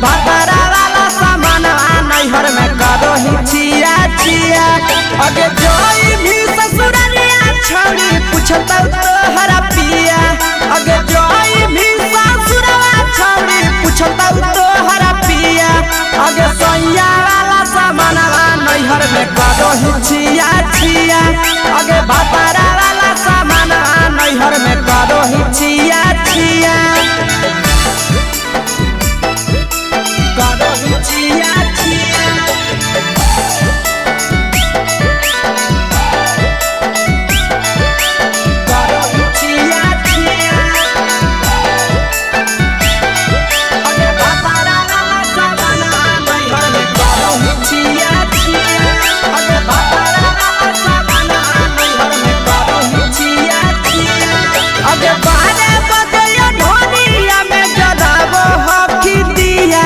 भातारा वाला सामानवा नैहर में करो ही छिया छिया। अगे जोई भी ससुररिया छौड़ी पूछतौ तोहरा पिया। अगे जोई भी ससुरवा छौड़ी पूछतौ तोहरा पिया। अगे सैया वाला सामानवा नैहर में करो ही छिया छिया। अगे भातारा वाला सामानवा नैहर में करो ही छिया छिया। करो ही छिया छिया। करो ही छिया छिया। अगे भातारा वाला सामानवा नैहर में करो ही छिया छिया। अगे भातारा वाला सामानवा नैहर में करो ही छिया छिया। अगे बारे बजैया ढोलिया में जराबो हकी दिया।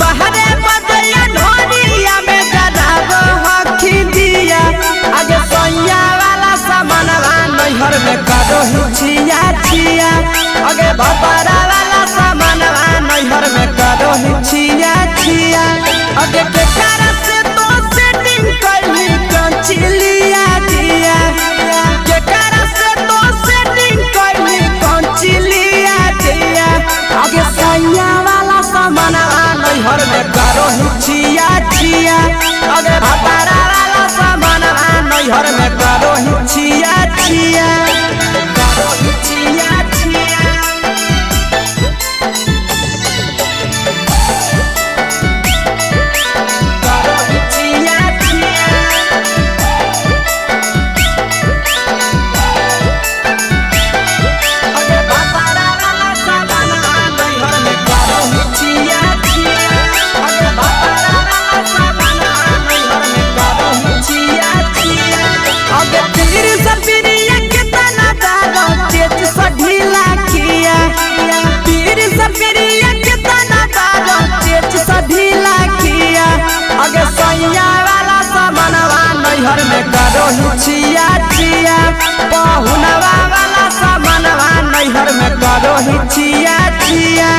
बाहरे बजैया ढोलिया में जराबो हकी दिया। अगे सैया वाला सामानवा नैहर में करो ही छिया छिया। अगे भातारा वाला सामानवा नैहर में करो ही छिया छिया। अगे केकरा से तो सेटिंग कैली कंचिलिया दिया। केकरा से तो सेटिंग कैली कंचिलिया दिया। अगे सैया वाला सामानवा नैहर में करो ही छिया छिया। अगे भातारा वाला सामानवा नैहर में करो ही छिया छिया। करो ही छिया छिया। करो ही छिया छिया। अगे भातारा वाला सामानवा नैहर में करो ही छिया छिया। अगे भातारा वाला सामानवा नैहर में करो ही छिया छिया। अगे पीर सपिरिया केतना दागो चेच स ढीला किया। पीर सपिरिया केतना दागो चेच स ढीला किया। अगे सैया वाला सामानवा नैहर में करो ही छिया छिया। पहुनवा वाला सामानवा नैहर में करो ही छिया छिया।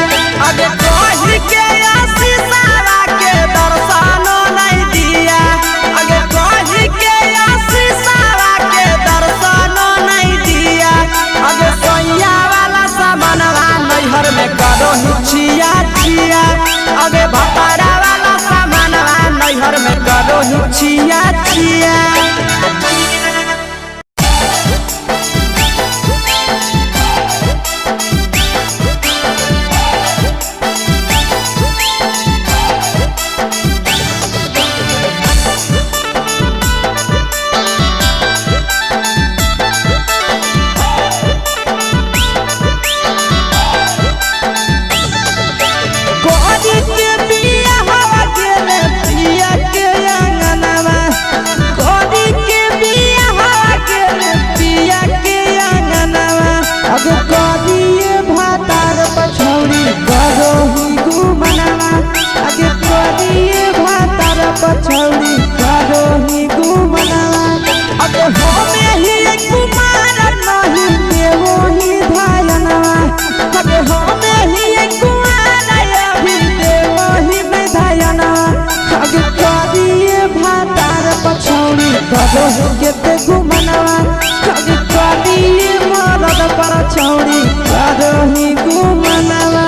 अगे कही के आशीषवा के दर्शनो नहीं दिया। अगे कही के आशीषवा के दर्शनो नहीं दिया। अगे सैया वाला सामानवा नैहर में करो ही छिया छिया। अगे भातारा वाला सामानवा नैहर में करो ही छिया छिया। कोरी के बिया हवा गेले पिया के अंगनवा। कोरी के बिया हवा गेले पिया के अंगनवा। अब कोरिए भातार पछौरी करो ही गुमनवा। अब कोरिए भातार पछौरी करो ही गुमनवा। अब होमे ही कुमार नहीं देवो ही धायनवा। अब होमे ही कुमार अभी देवो ही में धायनवा। अब करिए भातार पछौरी करो केते गुमनवा। अब करिए मरद पर छौरी करो ही गुमनवा।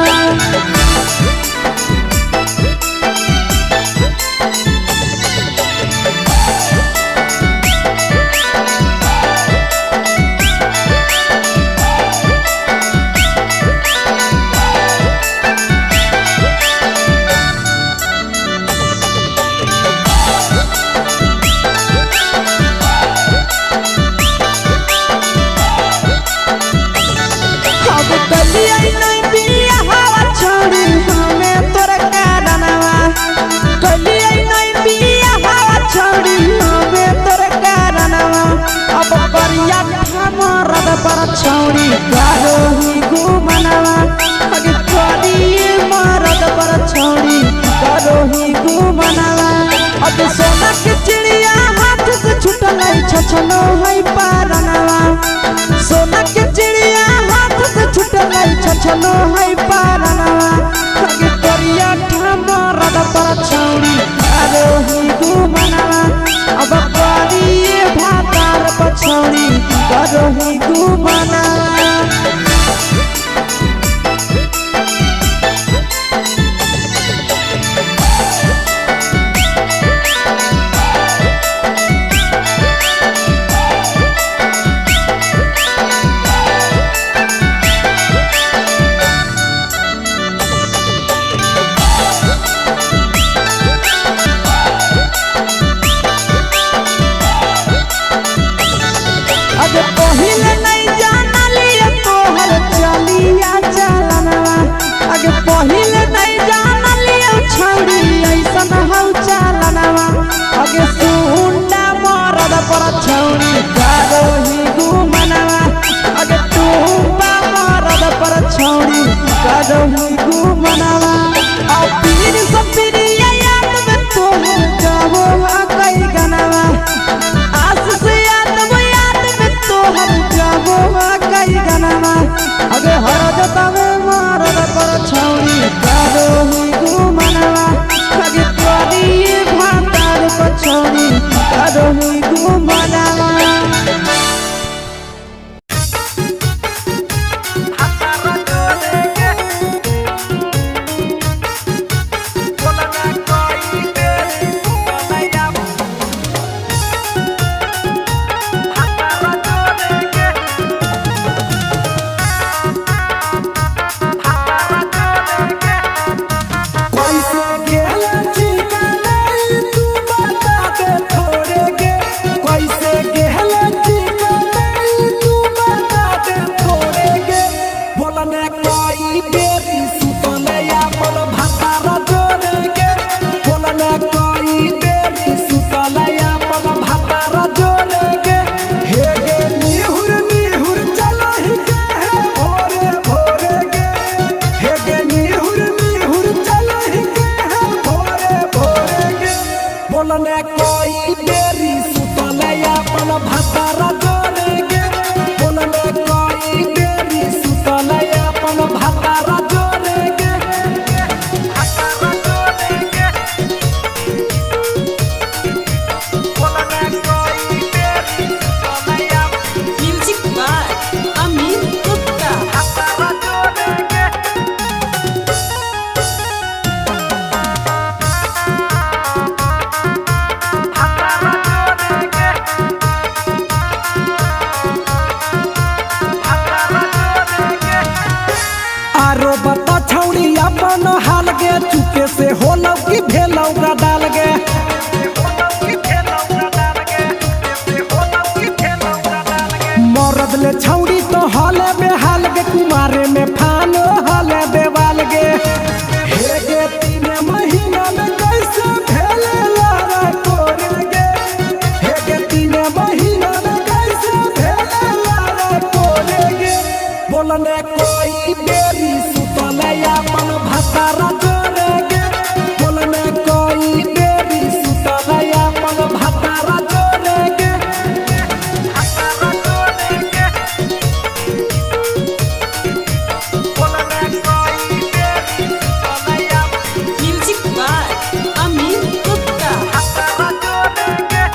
अब कलिया नहीं बिया हवा छोड़ी हमें तोर कारणवा। कलिया नहीं बिया हवा छोड़ी हमें तोर कारणवा। अब करिया मरद पर छौरी करो ही गुमनवा। अब करिए मरद पर छौरी करो ही गुमनवा। अब सोना के चिड़िया हाथ से छुटल छछनो है पारनवा। सोना के चिड़िया हाथ से छुटल छछनो है पारनवा। अगे करिया पर छौरी करोही गुमनवा। अब करिए भातार पर छौरी करोही गुमनवा। अगे पहिले नहीं जानलिए तोहर चलिया चलनवा। अगे पहिले नहीं जानलिए छौरी ऐसन हौ चलनवा। अगे सुंडा मरद पर छौरी करोही गुमनवा। अगे टूपा मरद पर छौरी करोही गुमनवा। आ पीर सपिरिया याद में तोहर गावो आ कई गनवा। आस से याद वो याद में तोहर गावो आ कई गनवा। अगे हर जतावे मरद पर छौरी करोही गुमनवा। अगे तोरी भातार पर छौरी करोही गुमनवा। कैसे गेला ठिकाना तू बता दे थोड़े गे। कैसे गेला ठिकाना तू बता दे थोड़े गे। बोलने कोई बेरी सुतले अपन भातार जोड़े गे। बोलने कोई बेरी सुतले अपन भातार जोड़े गे। हे गे निहुर निहुर चलहि के है भोरे भोरे गे। हे गे निहुर निहुर चलहि के है भोरे भोरे गे। बोलने कोई बेरी सुतले अपन भातार जोड़े गे। बोलने कोई बेरी सुतले अपन भातार जोड़े गे। भातार जोड़े गे। बोलने कोई बेरी सुतले अपन म्यूजिक बाय अमित गुप्ता। भातार जोड़े गे। भातार जोड़े गे। भातार जोड़े गे। आरो बता छौड़ी अपन हाल गे। चुपे से होलौ कि भेलौ डाल गे। मरद ले छौड़ी तो हले बेहाल गे। कुमारे में फान हले देवाल गे। हे गे 3 महीना में कैसे भेले लारा कोरे गे। हे गे 3 महीना में कैसे भेले लारा कोरे गे। बोलने कोई बेरी सुतले अपन भातार जोड़े गे। बोलने कोई बेरी सुतले अपन भातार जोड़े गे। भातार जोड़े गे। बोलने कोई बेरी सुतले अपन म्यूजिक बाय अमित गुप्ता। भातार जोड़े गे।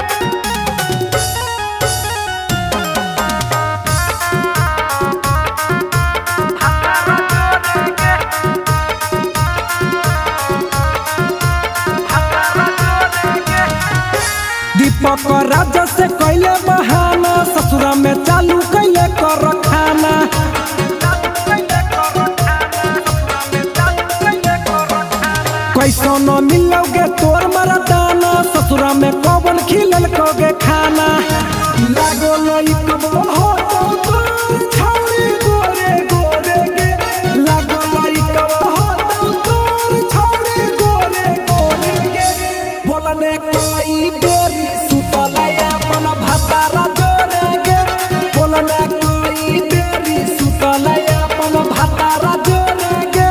भातार जोड़े गे। भातार जोड़े गे। दीपक राजा से कैले बहाना। ससुरा में चालू कैले कर खाना। कैसो न मिलोगे तोर मरदाना। ससुरा में कौन खिलल कोगे खाना। लागो लई कबो हो तो तोर छौरी गोरे गोरे गे। लागो लई कबो हो तो तोर छौरी गोरे गोरे गे। बोलने कोई बेरी सुतले अपन भातार जोड़े गे। बोलने कोई बेरी सुतले अपन भातार जोड़े गे।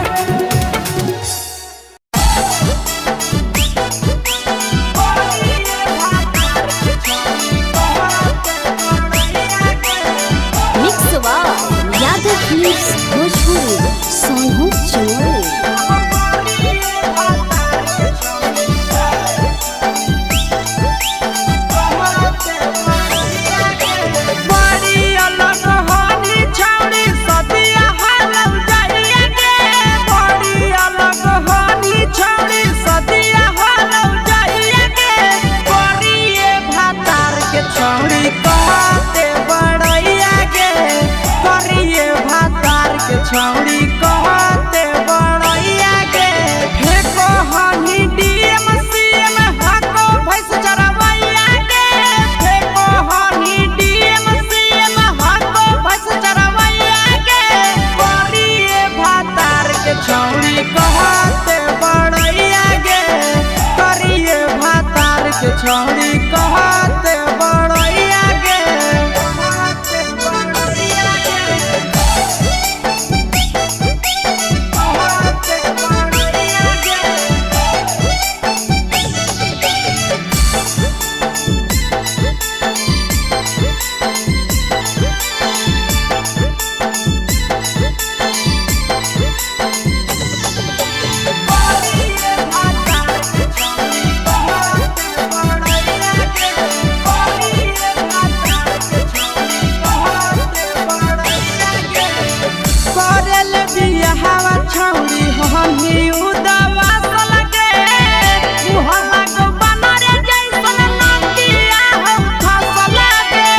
न्यूज भोजपुरी सोनू चमोली। छौड़ी कहते बड़ैया गे। फेको हनी डीएम सीएम हाको भैंस चरवैया गे। फेको हनी डीएम सीएम हाको भैंस चरवैया गे। करिए भातार के छौड़ी कहते बड़ैया गे। करिए भातार के छौड़ी कहते बड़ैया गे। कहते बड़ैया गे। कहते बड़ैया गे। करेल बियाहवा छौड़ी हमी उदावास लगे। मुँह लागो बनर जैसन नाकिया हौ फस लगे।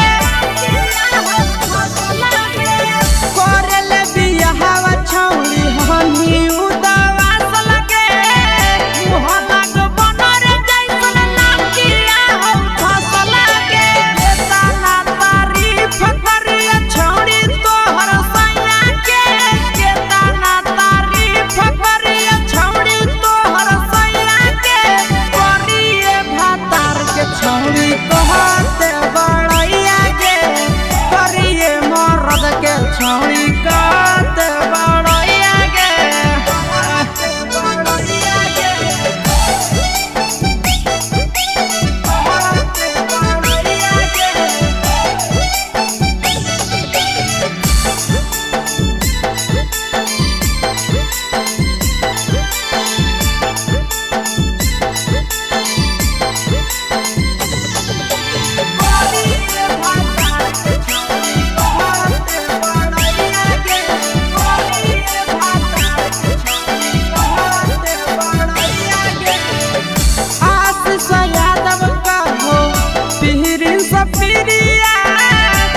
करेल बियाहवा छौड़ी हमी उदावास लगे। मुँह लागो बनर जैसन नाकिया हौ फस लगे। केतना तारीफ करिया छौड़ी तोहर सैया के। केतना तारीफ करिया छौड़ी तोहर सैया के। करिए भातार के छौड़ी कहते बड़ैया गे। करिए मरद के छौड़ी कहते बड़ैया गे। कहते बड़ैया गे। कहते बड़ैया गे। आशीष यादव का हो पीरिन सपीरिया।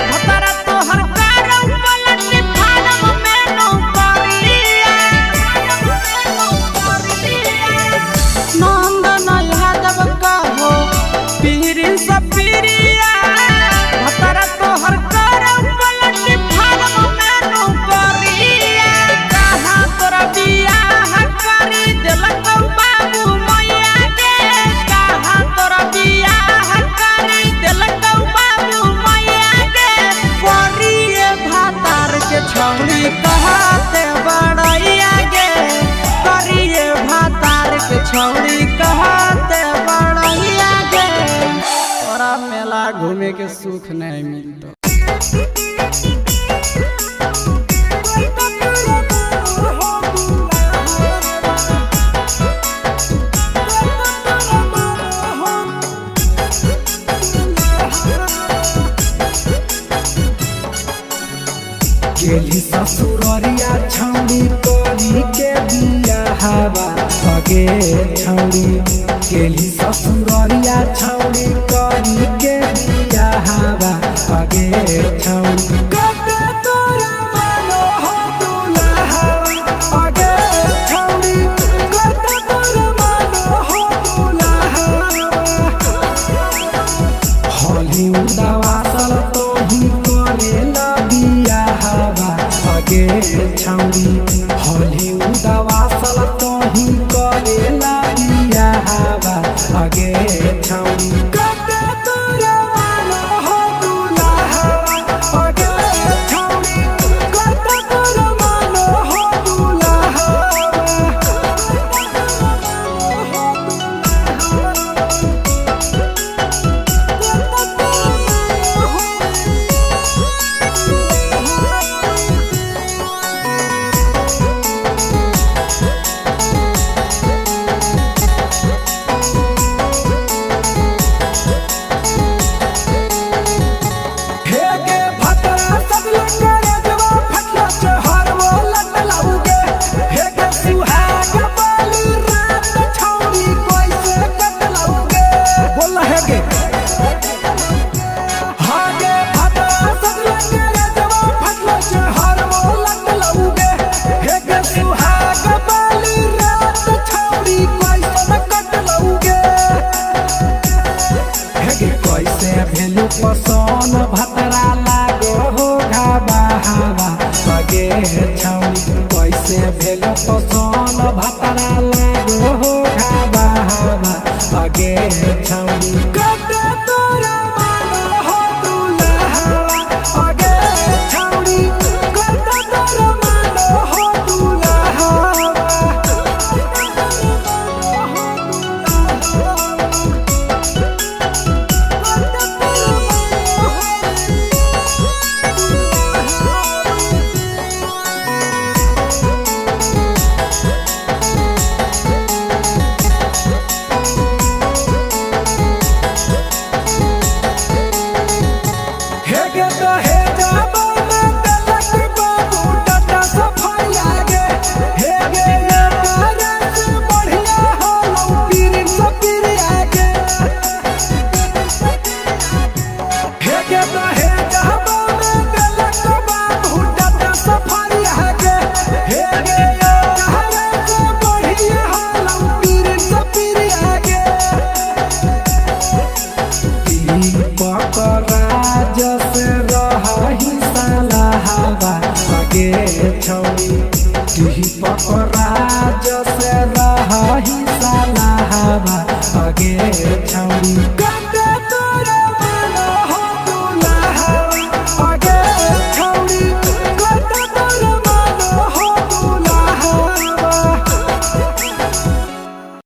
भतरा तोहर करौ पलटी फारम में नौकरिया। नंदन यादव का हो पीरिन सपीरिया। भतरा तोहर करौ पलटी फारम में नौकरिया। कहाँ तोरा बियाह करी देलक बाबू मैया गे। कहाँ तोरा बियाह करी देलक बाबू मैया गे। करिए भातार के छौड़ी कहते बड़ैया गे। करिए भातार के छौड़ी कहते बड़ैया गे। तोरा मेला घूमे के सुख नहीं मिलतो। गेली ससुररिया छौड़ी करी के बियाहवा अगे छौड़ी। गेली ससुररिया छौड़ी करी के बियाहवा अगे छौड़ी। कते तोरा मानो हो दुल्हावा अगे छौड़ी। कते तोरा मानो हो दुल्हावा। होली उदावासल तोही करेला बियाहवा अगे छौड़ी। होली उदावासल तोही करेला बियाहवा अगे छौड़ी। कते तोरा मानो हो दुल्हावा पसंद भतरा लागो हो घाबा हवा अगे छौरी कैसे भेल पसंद भतरा लागो हो घाबा हवा अगे छौरी कटे तोरा मानो हो दुल्हावा अगे छौरी कटे तोरा मानो हो दुल्हावा। हे गे तो हे जाबो ना तलक बाबू टाटा सफारी आगे हे गे ये तारा से बढ़िया हो लो पीर सपीर आगे हे गे तो हे जाबो ना तलक बाबू टाटा सफारी आगे हे गे ये तारा से बढ़िया हो लो पीर सपीर आगे दीपक राज से रही सलाहवा अगे छौरी दीपक राज से रही सलाहवा अगे छौरी।